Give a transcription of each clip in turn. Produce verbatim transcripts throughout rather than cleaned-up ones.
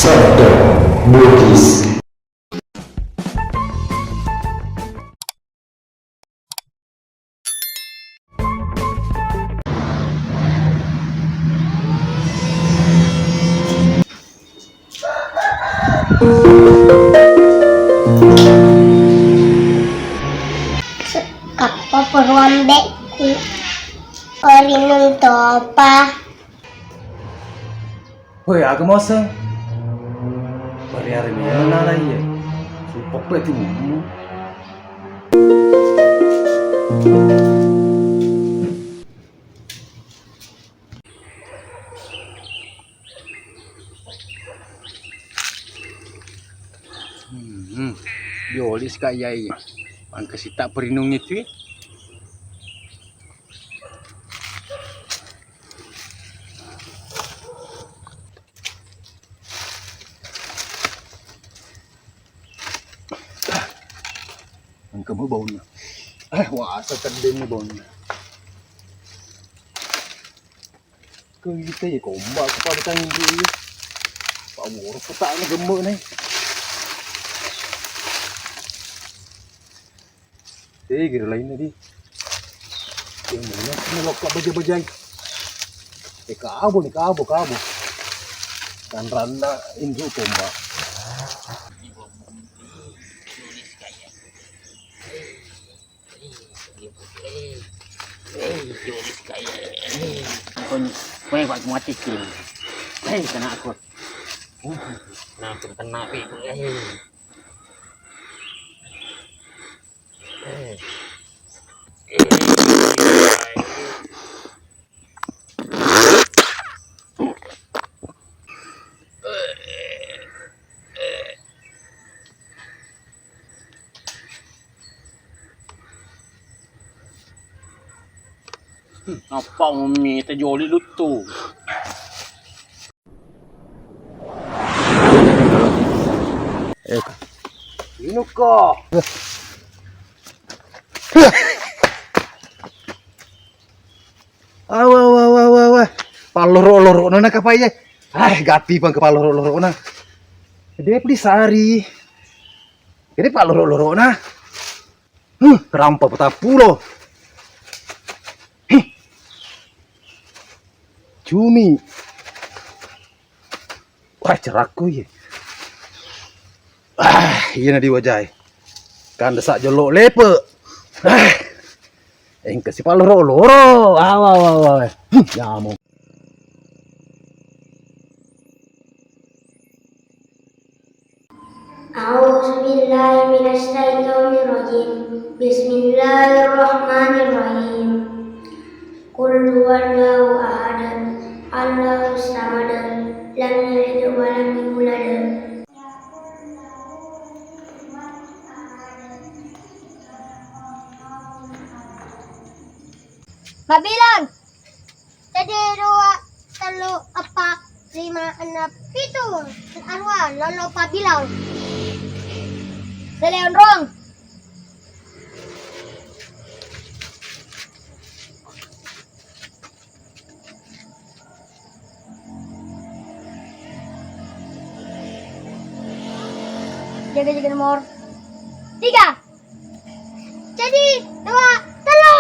Sabda Bugis. Kappa peruambekku, orinung topa. Woi, aga moseng? Bariari memang nala iya. Sumpah pe timummu. Hmm, dioli sika iyai. Engka sita perinung itu. Engka mo baunna. Eh, wasa teddeng baunna. Ke ita ye komba kepada tangan dia. Pak Woro petak na gemme nih. Eh, kira lainna di. Yang mana sih lokka baja-bajai? Eh, kabo nih, kabo, kabo. Kan randa indu komba. Kon, koe, Pak, mati, Cil. Hei, kena aku. Nah, aku kena, Pi. Hei. Apa mami tajoli luttu? Eh. Inukko. Awa, awa, awa, awa, awa. Palloro-lorona na kapai e. Ah, gapi pang ke palloro-lorona. Dia beli sari. Jadi palloro-lorona. Huh, rampa patappulo. Huh. Cumi. Wah, cerakku iye. Ah, iyana diwajai. Kanda sa jolo lepe. Ah. Engka sipalloro-loro. Awa, awa, awa. Hmm, nyamuk. A'udzubillahi minasyaitonirrajim. Bismillahirrahmanirrahim. Qul huwallahu ahad, Allahus samad, lam yalid wa lam yulad. Mabbilang. Jadi dua, tellu, eppa, lima, enneng, pitu. Arua, lollo, pabbilang. Seleonrong. Jaga-jaga nomor tiga. Jadi, dua, tellu.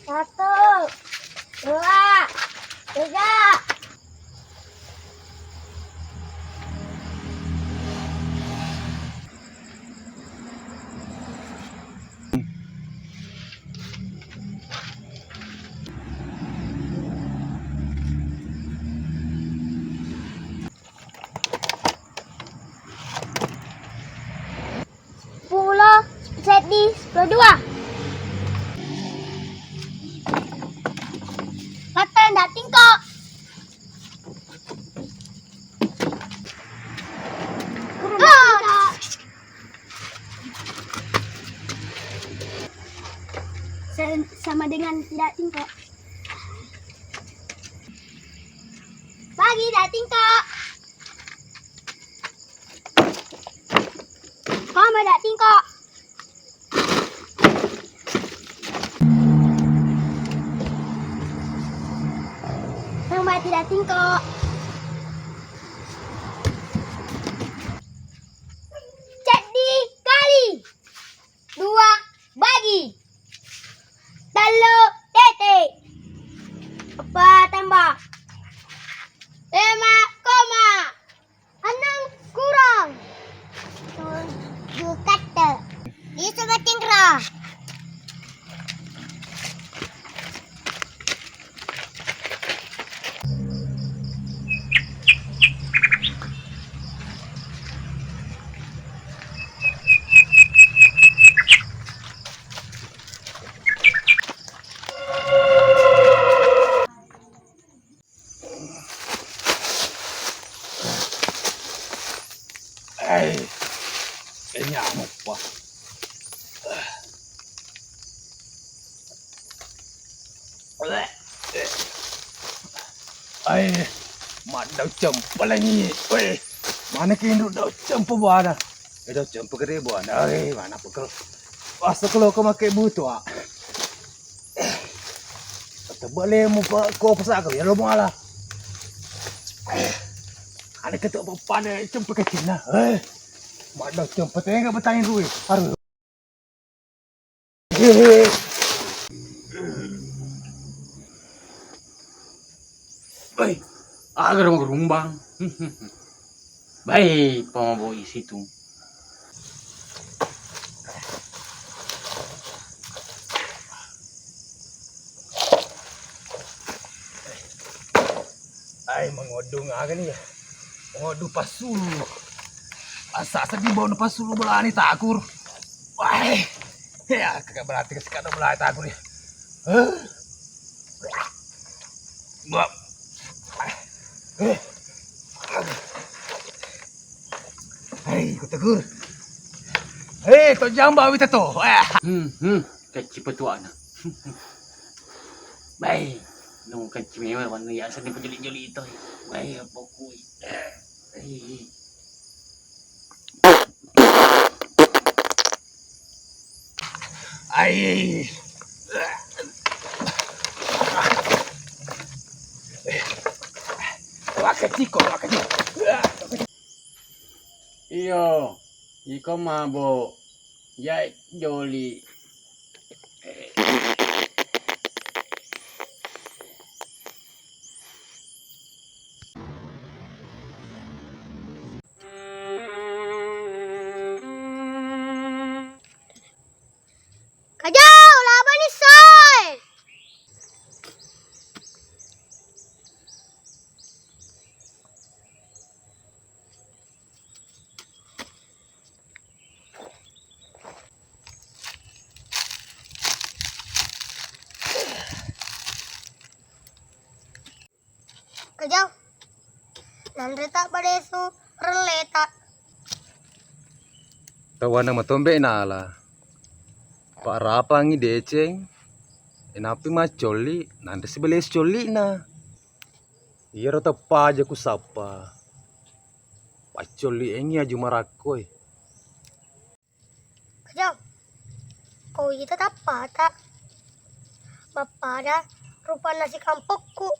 Satu, dua, tiga. Seppulo seddi, seppulo dua. Patteng, ndak tingko. Ah. Sa-, sama dengan tidak tingko. Bagi tidak tingko. Kau mau tidak tingko? Jatingko. Ceddi kali dua bagi. Tellu tete. Apa tambah? Lima koma. Enneng kurang tujuh katte. Lisu batinro. Eh, kenyang apa? Ai, maddau cempelengi. Weh, mana ke induk dau cempe buana? Eh, dau cempe gede buana. Eh, mana pekel? Wah, sekelo ko make butu, ah. Tebak lemu pa ko pasa ko ya lo muala. Ada ketuk papan cempe kecil nah. Eh. Maddau cempe tengah bertanya duit. Aduh. Bai, agar mau gerumbang. Bai, pamabo isi tu. Ai, mengodung aga nih ya. Mengodung pasulu. Asa sedih bau pasulu belani takur. Wah, ya kagak berarti ke sekarang belani takur ya. Hah? Gua. Hei, ku tegur. Hei, to jamba wita to. Ah. Hmm, hmm. Kecci petuana. Bai, nung kecci memang warna ya seni pejeli-jeli itu. Bai, apa kui? Hei. Ai. Wakatiko, wakatiko. Iyo, iko mabo. Ya joli. Kajau, labani soe. Kajau, nanre ta padesu relleta. Tawana matombe nala. Pak rapangi deceng. Enapi maccolli, nanre sibelesi colli'na. Iyaro teppa aja kusappa. Paccolli engi aju marakkoi. Kajau, ko ita tappata mappada rupanna sikampokku.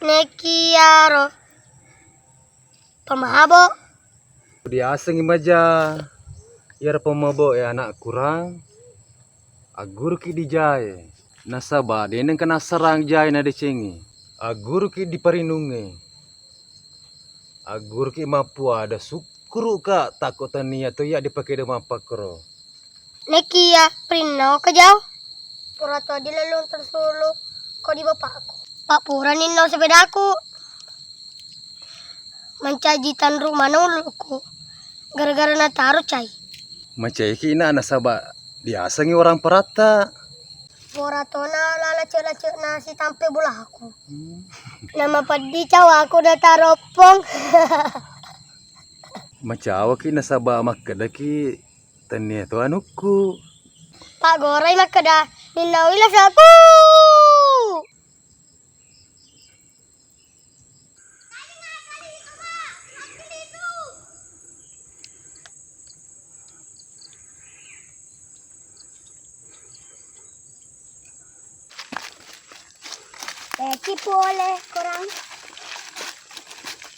Nekiyaro pamabo. Diasengi maja iyaro pamabo e anak kurang. Agguruki di jae nasaba denengka nassarang jae nadecengi. Agguruki di parinungnge. Agguruki mappuada sukkuruka takko tania to iya dipakeda mappakkoro. Nekiya rinno kajau. Pura to dilellung tersulu ko di bapakku. Pak pura ninno sepedaku. Mancaji tanru mana ulukku. Gara-gara nataro cai. Macaiki na nasaba diasengi orang paratta. Pura tona lalace-lace na sitampe bolaku. Nama peddi cawaku nataroppong. Macawaki nasaba makkedaki tennia to anukku. Pak gorai makkeda ninna wila saku. Peci pole korang.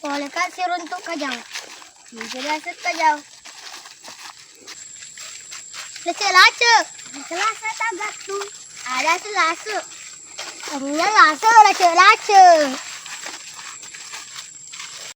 Pole ka siruntu' kajau. Jadi ase' kajau. Lase'-lase'. Lase'-lase' tagattu. Ada lase'-lase'. Anya lase', lase'-lase'.